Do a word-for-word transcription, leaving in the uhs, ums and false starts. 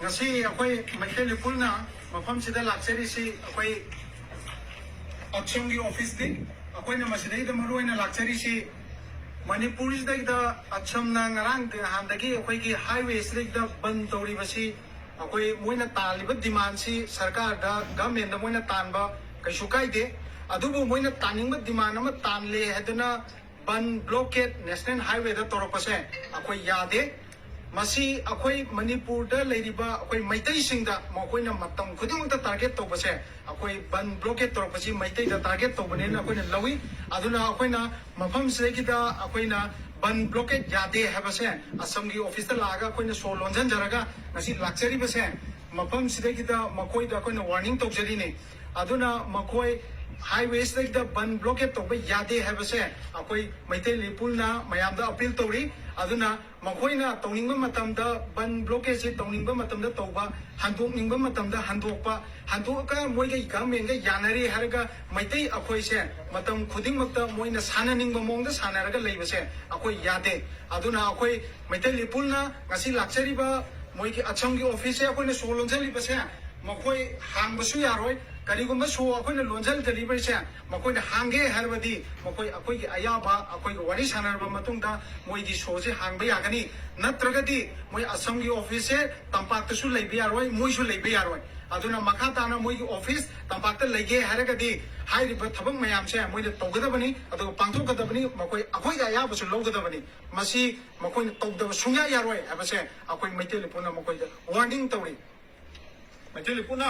ꯉꯁꯤ ꯑꯩꯈꯣꯏ ꯃꯩꯇꯩ ꯂꯩꯄꯨꯜꯅ ꯃꯐꯝꯁꯤꯗ ꯂꯥꯛꯆꯔꯤꯁꯤ ꯑꯩꯈꯣꯏ ꯑꯆꯝꯒꯤ ꯑꯣꯐꯤꯁꯅꯤ꯫ ꯑꯩꯈꯣꯏꯅ ꯃꯁꯤꯗꯩꯗ ꯃꯔꯨ ꯑꯣꯏꯅ ꯂꯥꯛꯆꯔꯤꯁꯤ ꯃꯅꯤꯄꯨꯔꯁꯤꯗꯩꯗ ꯑꯆꯝꯅ ꯉꯔꯥꯡ ꯅꯍꯥꯟꯗꯒꯤ ꯑꯩꯈꯣꯏꯒꯤ ꯍꯥꯏꯋꯦꯁꯤꯗꯩꯗ ꯕꯟ ꯇꯧꯔꯤꯕꯁꯤ ꯑꯩꯈꯣꯏ ꯃꯣꯏꯅ ꯇꯥꯜꯂꯤꯕ ꯗꯤꯃꯥꯟꯁꯤ ꯁꯔꯀꯥꯔꯗ, ꯒꯚꯔꯟꯃꯦꯟꯗ ꯃꯣꯏꯅ ꯇꯥꯟꯕ ꯀꯩꯁꯨ ꯀꯥꯏꯗꯦ꯫ ꯑꯗꯨꯕꯨ ꯃꯣꯏꯅ ꯇꯥꯅꯤꯡꯕ ꯗꯤꯃꯥꯟ ꯑꯃ ꯇꯥꯜꯂꯦ ꯍꯥꯏꯗꯨꯅ ꯕꯟ ꯕ꯭ꯂꯣꯀꯦꯠ ꯅꯦꯁꯅꯦꯜ ꯍꯥꯏꯋꯦꯗ ꯇꯧꯔꯛꯄꯁꯦ ꯑꯩꯈꯣꯏ ꯌꯥꯗꯦ꯫ ꯃꯁꯤ ꯑꯩꯈꯣꯏ ꯃꯅꯤꯄꯨꯔꯗ ꯂꯩꯔꯤꯕ ꯑꯩꯈꯣꯏ ꯃꯩꯇꯩꯁꯤꯡꯗ ꯃꯈꯣꯏꯅ ꯃꯇꯝ ꯈꯨꯗꯤꯡꯃꯛꯇ ꯇꯥꯔꯒꯦꯠ ꯇꯧꯕꯁꯦ, ꯑꯩꯈꯣꯏ ꯕꯟ ꯕ꯭ꯂꯣꯀꯦꯠ ꯇꯧꯔꯛꯄꯁꯤ ꯃꯩꯇꯩꯗ ꯇꯥꯔꯒꯦꯠ ꯇꯧꯕꯅꯦꯅ ꯑꯩꯈꯣꯏꯅ ꯂꯧꯏ꯫ ꯑꯗꯨꯅ ꯑꯩꯈꯣꯏꯅ ꯃꯐꯝꯁꯤꯗꯒꯤꯗ ꯑꯩꯈꯣꯏꯅ ꯕꯟ ꯕ꯭ꯂꯣꯀꯦꯠ ꯌꯥꯗꯦ ꯍꯥꯏꯕꯁꯦ ꯑꯁꯝꯒꯤ ꯑꯣꯐꯤꯁꯇ ꯂꯥꯛꯑꯒ ꯑꯩꯈꯣꯏꯅ ꯁꯣ ꯂꯣꯟꯁꯤꯟꯖꯔꯒ ꯉꯁꯤ ꯂꯥꯛꯆꯔꯤꯕꯁꯦ, ꯃꯐꯝꯁꯤꯗꯒꯤꯗ ꯃꯈꯣꯏꯗ ꯑꯩꯈꯣꯏꯅ ꯋꯥꯔꯅꯤꯡ ꯇꯧꯖꯔꯤꯅꯤ꯫ ꯑꯗꯨꯅ ꯃꯈꯣꯏ ꯍꯥꯏꯋꯦꯁꯤꯗꯩꯗ ꯕꯟ ꯕ꯭ꯂꯣꯀꯦꯠ ꯇꯧꯕ ꯌꯥꯗꯦ ꯍꯥꯏꯕꯁꯦ ꯑꯩꯈꯣꯏ ꯃꯩꯇꯩ ꯂꯩꯄꯨꯜꯅ ꯃꯌꯥꯝꯗ ꯑꯄꯤꯜ ꯇꯧꯔꯤ꯫ ꯑꯗꯨꯅ ꯃꯈꯣꯏꯅ ꯇꯧꯅꯤꯡꯕ ꯃꯇꯝꯗ ꯕꯟ ꯕ꯭ꯂꯣꯀꯦꯠꯁꯤ ꯇꯧꯅꯤꯡꯕ ꯃꯇꯝꯗ ꯇꯧꯕ, ꯍꯟꯗꯣꯛꯅꯤꯡꯕ ꯃꯇꯝꯗ ꯍꯟꯗꯣꯛꯄ, ꯍꯟꯗꯣꯛꯑꯒ ꯃꯣꯏꯒ ꯒꯚꯔꯟꯃꯦꯟꯒ ꯌꯥꯅꯔꯦ ꯍꯥꯏꯔꯒ ꯃꯩꯇꯩ ꯑꯩꯈꯣꯏꯁꯦ ꯃꯇꯝ ꯈꯨꯗꯤꯡꯃꯛꯇ ꯃꯣꯏꯅ ꯁꯥꯟꯅꯅꯤꯡꯕ ꯃꯑꯣꯡꯗ ꯁꯥꯟꯅꯔꯒ ꯂꯩꯕꯁꯦ ꯑꯩꯈꯣꯏ ꯌꯥꯗꯦ꯫ ꯑꯗꯨꯅ ꯑꯩꯈꯣꯏ ꯃꯩꯇꯩ ꯂꯩꯄꯨꯜꯅ ꯉꯁꯤ ꯂꯥꯛꯆꯔꯤꯕ ꯃꯣꯏꯒꯤ ꯑꯆꯝꯒꯤ ꯑꯣꯐꯤꯁꯁꯦ ꯑꯩꯈꯣꯏꯅ ꯁꯣ ꯂꯣꯟꯖꯜꯂꯤꯕꯁꯦ ꯃꯈꯣꯏ ꯍꯥꯡꯕꯁꯨ ꯌꯥꯔꯣꯏ꯫ ꯀꯔꯤꯒꯨꯝꯕ ꯁꯣ ꯑꯩꯈꯣꯏꯅ ꯂꯣꯟꯖꯜꯗꯔꯤꯕꯁꯦ ꯃꯈꯣꯏꯅ ꯍꯥꯡꯒꯦ ꯍꯥꯏꯔꯕꯗꯤ ꯃꯈꯣꯏ ꯑꯩꯈꯣꯏꯒꯤ ꯑꯌꯥꯕ ꯑꯩꯈꯣꯏꯒ ꯋꯥꯔꯤ ꯁꯥꯟꯅꯔꯕ ꯃꯇꯨꯡꯗ ꯃꯣꯏꯒꯤ ꯁꯣꯁꯦ ꯍꯥꯡꯕ ꯌꯥꯒꯅꯤ꯫ ꯅꯠꯇ꯭ꯔꯒꯗꯤ ꯃꯣꯏ ꯑꯁꯝꯒꯤ ꯑꯣꯐꯤꯁꯁꯦ ꯇꯝꯄꯥꯛꯇꯁꯨ ꯂꯩꯕ ꯌꯥꯔꯣꯏ, ꯃꯣꯏꯁꯨ ꯂꯩꯕ ꯌꯥꯔꯣꯏ꯫ ꯑꯗꯨꯅ ꯃꯈꯥ ꯇꯥꯅ ꯃꯣꯏꯒꯤ ꯑꯣꯐꯤꯁ ꯇꯝꯄꯥꯛꯇ ꯂꯩꯒꯦ ꯍꯥꯏꯔꯒꯗꯤ ꯍꯥꯏꯔꯤꯕ ꯊꯕꯛ ꯃꯌꯥꯝꯁꯦ ꯃꯣꯏꯅ ꯇꯧꯒꯗꯕꯅꯤ, ꯑꯗꯨꯒ ꯄꯥꯡꯊꯣꯛꯀꯗꯕꯅꯤ꯫ ꯃꯈꯣꯏ ꯑꯩꯈꯣꯏꯒꯤ ꯑꯌꯥꯕꯁꯨ ꯂꯧꯒꯗꯕꯅꯤ꯫ ꯃꯁꯤ ꯃꯈꯣꯏꯅ ꯇꯧꯗꯕ ꯁꯨꯡꯌꯥ ꯌꯥꯔꯣꯏ ꯍꯥꯏꯕꯁꯦ ꯑꯩꯈꯣꯏ ꯃꯩꯇꯩ ꯂꯩꯄꯨꯅ ꯃꯈꯣꯏꯗ ꯋꯥꯔꯅꯤꯡ ꯇꯧꯔꯤ꯫ ꯃꯩꯇꯩ ꯂꯩꯄꯨꯅ